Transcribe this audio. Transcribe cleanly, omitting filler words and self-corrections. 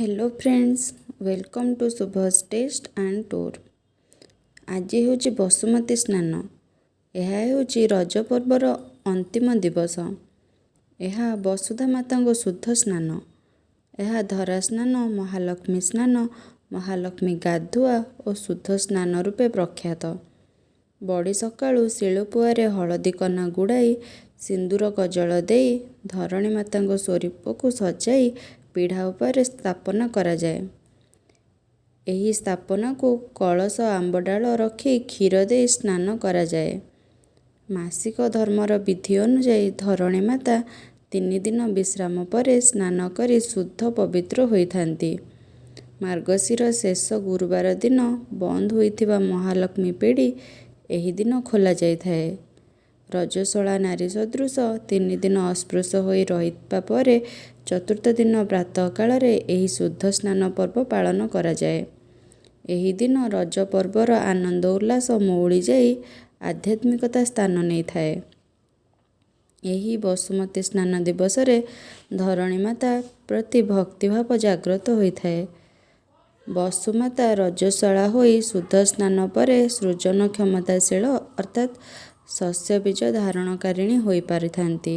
Hello friends, welcome to Shubha's Taste and Tour। ଆଜି ହେଉଛି ବସୁମତୀ ସ୍ନାନ। ଏହା ହେଉଛି ରଜ ପର୍ବର ଅନ୍ତିମ ଦିବସ। ଏହା ବସୁଧା ମାତାଙ୍କ ଶୁଦ୍ଧ ସ୍ନାନ। ଏହା ଧରା ସ୍ନାନ, ମହାଲକ୍ଷ୍ମୀ ସ୍ନାନ, ମହାଲକ୍ଷ୍ମୀ ଗାଧୁଆ ଓ ଶୁଦ୍ଧ ସ୍ନାନ ରୂପେ ପ୍ରଖ୍ୟାତ। ବଡ଼ି ସକାଳୁ ଶିଳପୁଆରେ ହଳଦୀ କନା ଗୁଡ଼ାଇ, ସିନ୍ଦୁର କଜଳ ଦେଇ ଧରଣୀ ମାତାଙ୍କ ସ୍ୱରୂପକୁ ସଜାଇ ପିଢ଼ା ଉପରେ ସ୍ଥାପନା କରାଯାଏ। ଏହି ସ୍ଥାପନାକୁ କଳସ, ଆମ୍ବଡାଳ ରଖି କ୍ଷୀର ଦେଇ ସ୍ନାନ କରାଯାଏ। ମାସିକ ଧର୍ମର ବିଧି ଅନୁଯାୟୀ ଧରଣୀ ମାତା 3 ଦିନ ବିଶ୍ରାମ ପରେ ସ୍ନାନ କରି ଶୁଦ୍ଧ ପବିତ୍ର ହୋଇଥାନ୍ତି। ମାର୍ଗଶିର ଶେଷ ଗୁରୁବାର ଦିନ ବନ୍ଦ ହୋଇଥିବା ମହାଲକ୍ଷ୍ମୀ ପେଡ଼ି ଏହି ଦିନ ଖୋଲା ଯାଇଥାଏ। ରଜସ୍ୱଳା ନାରୀ ସଦୃଶ 3 ଦିନ ଅସ୍ପୃଶ ହୋଇ ରହିବା ପରେ ଚତୁର୍ଥ ଦିନ ପ୍ରାତଃ କାଳରେ ଏହି ଶୁଦ୍ଧ ସ୍ନାନ ପର୍ବ ପାଳନ କରାଯାଏ। ଏହି ଦିନ ରଜ ପର୍ବର ଆନନ୍ଦ ଉଲ୍ଲାସ ମଉଳି ଯାଇ ଆଧ୍ୟାତ୍ମିକତା ସ୍ଥାନ ନେଇଥାଏ। ଏହି ବସୁମତୀ ସ୍ନାନ ଦିବସରେ ଧରଣୀ ମାତା ପ୍ରତି ଭକ୍ତିଭାବ ଜାଗ୍ରତ ହୋଇଥାଏ। ବସୁମାତା ରଜସ୍ୱଳା ହୋଇ ଶୁଦ୍ଧ ସ୍ନାନ ପରେ ସୃଜନ କ୍ଷମତାଶୀଳ, ଅର୍ଥାତ୍ ଶସ୍ୟ ବୀଜ ଧାରଣକାରିଣୀ ହୋଇପାରିଥାନ୍ତି।